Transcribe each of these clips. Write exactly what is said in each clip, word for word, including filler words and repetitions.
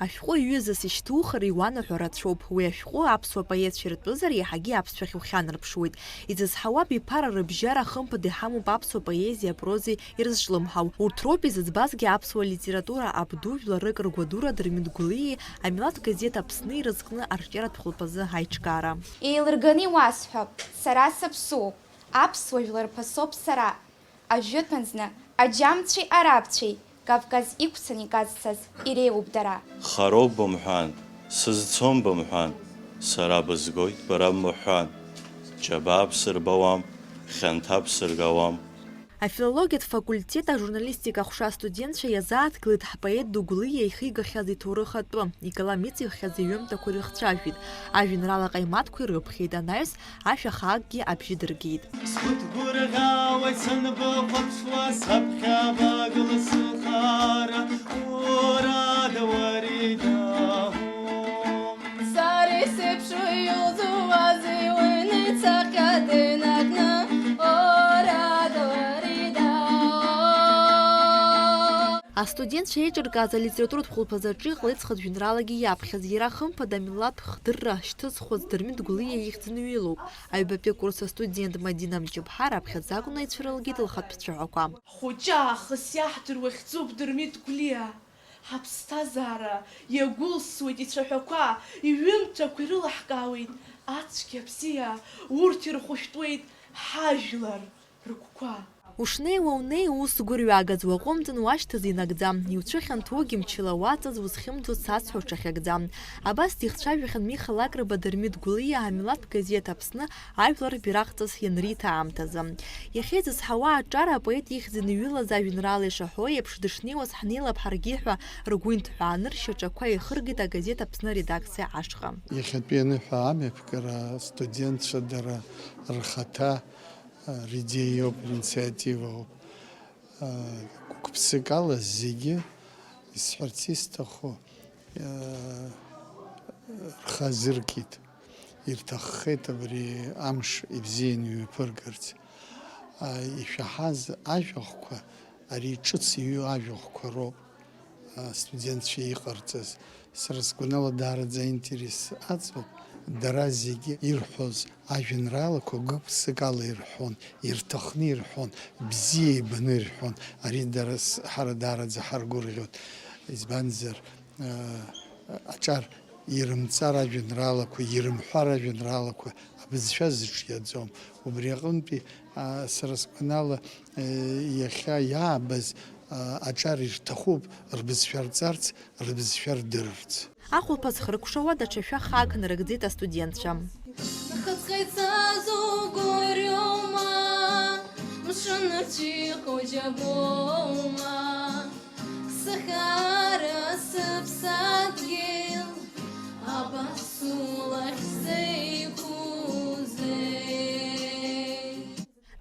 Ашәҟәы ҩызас ишьҭухыр иуанаҳәо рацәоуп. Уи ашәҟәы аԥсуа поетцәа иртәызар, иаҳагьы аԥсшәахь ухьанарԥшуеит. Изызҳауа абиԥара рыбжьара хымԥада иҳамоуп аԥсуа поезиеи апрозеи ирызҿлымҳау. Урҭ роуп изыӡбазгьы аԥсуа литература абду жәларык ргәадура Дырмит Гәлиеи амилаҭ газеҭ Аԥсны ирызкны арҿиаратә хәылԥазы аиҿкаара. Еилырганы иуасҳәап, сара саԥсуоуп, аԥсуа жәлар ԥасоуп сара. Ажәытәан зны аџьамцәеи арабцәеи Кавказ иқәцан иказцаз иреиуоуп дара. Хароуп бымҳәан, сызцом бымҳәан, сара бызгоит бара бмыҳәҳәан, џьабаа бсырбауам, хьанҭа бсыргауам. Афилологиатә факультет ажурналистика аҟәша астудентцәа иазааҭгылеит ҳпоет ду Гәлиа ихигахьаз иҭоурых атәы, икалам иҵиххьаз иҩымҭақәа ирыхцәажәеит, ажәеинраала ҟаимаҭқәа ирыԥхьеит, анаҩс ашәа хаакгьы абжьы дыргеит. Сгәыҭгәырӷьауеит санбыхәаԥшуа саԥхьа багыла сыхаара, уара дауарида. Сара исеиԥшу иуӡуазеи уи ницаҟьа дынагны, уара дауарида. Астудентцәа еиҿыркааз алитературатә хәылԥазаҿы иҟалеит зхатә жәеинраалагьы иаԥхьаз, иара хымԥада амилаҭ хдырра шьҭызхуаз Дырмит Гәлиа ихьӡ ныҩылоуп. Аҩбатәи акурс астудент Мадина Мҷыԥҳа раԥхьаӡа акәны ицәырылгеит лхатә цәаҳәақәа. Ҳхәыҷы аахыс иаҳдыруа хьӡуп Дырмит Гәлиа. Ҳаԥсҭазаара иагәылсуеит ицәаҳәақәа, иҩымҭақәа ирылаҳкаауеит ацәгьа бзиа, урҭ ирхәышәтәуеит ҳажәлар рыгәқәа. Ушнеиуа унеи, ус гәырҩагаз уаҟәымҵын, уашьҭаз инагӡам, иуцәыхьанҭоугьы мчыла уаҵаз, узхьымӡо цацҳәа уҽахьагӡам. Абас дихцәажәахьан Миха Лакрба Дырмит Гәлиа амилаҭ газеҭ Аԥсны ажәлар бираҟҵас ианриҭа аамҭазы. Иахьа изызҳауа аҿар апоет ихьӡ иныҩылаз ажәеинраала ишаҳәо еиԥш, дышнеиуаз ҳнеилап ҳаргьы ҳәа ргәы инҭҳәааны, ршьаҿақәа еихыргеит агазеҭ Аԥсны аредакциа ашҟа. Иахьатәи аныҳәа амҩаԥгара астудентцәа дара рхаҭа, а, ридеиоуп, ринициативоуп. А, гәык-ԥсык ала зегьы, исҳәарц исҭаху, а, рхы азыркит. Ирҭаххеит абри амш ибзианы иҩаԥыргарц. А, ишәаҳаз ажәахәқәа, ари ҿыц иҩу ажәахәқәа роуп, а, астудентцәа иҟарҵаз. Сара сгәанала даараӡа аинтерес аҵоуп. Дара зегьы ирҳәоз ажәеинраалақәа гәык-ԥсык ала ирҳәон, ирҭахны ирҳәон, бзиа ибаны ирҳәон. Ари дара с-, ҳара даараӡа ҳаргәырӷьон. Избанзар, а, аҿар ирымҵар ажәеинраалақәа, ирымҳәар ажәеинраалақәа абызшәа зыҿиаӡом. Убри аҟынтәи, а, сара сгәанала, э, иахьа иаабаз, а, аҿар ирҭахуп рбызшәа рҵарц, рбызшәа рдырырц. Ахәылԥаз хыркәшауа даҽа шәа хаак нарыгӡеит астудентцәа. Нахыҵҟа ицаз угәырҩома, мшын рҿихо џьабоума? Сахара сыԥсадгьыл абас улахь зеиқәузеи?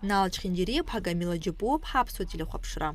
Нал Чхиндириаԥҳа, Камила Џьапуаԥҳа, Аԥсуа телехәаԥшра.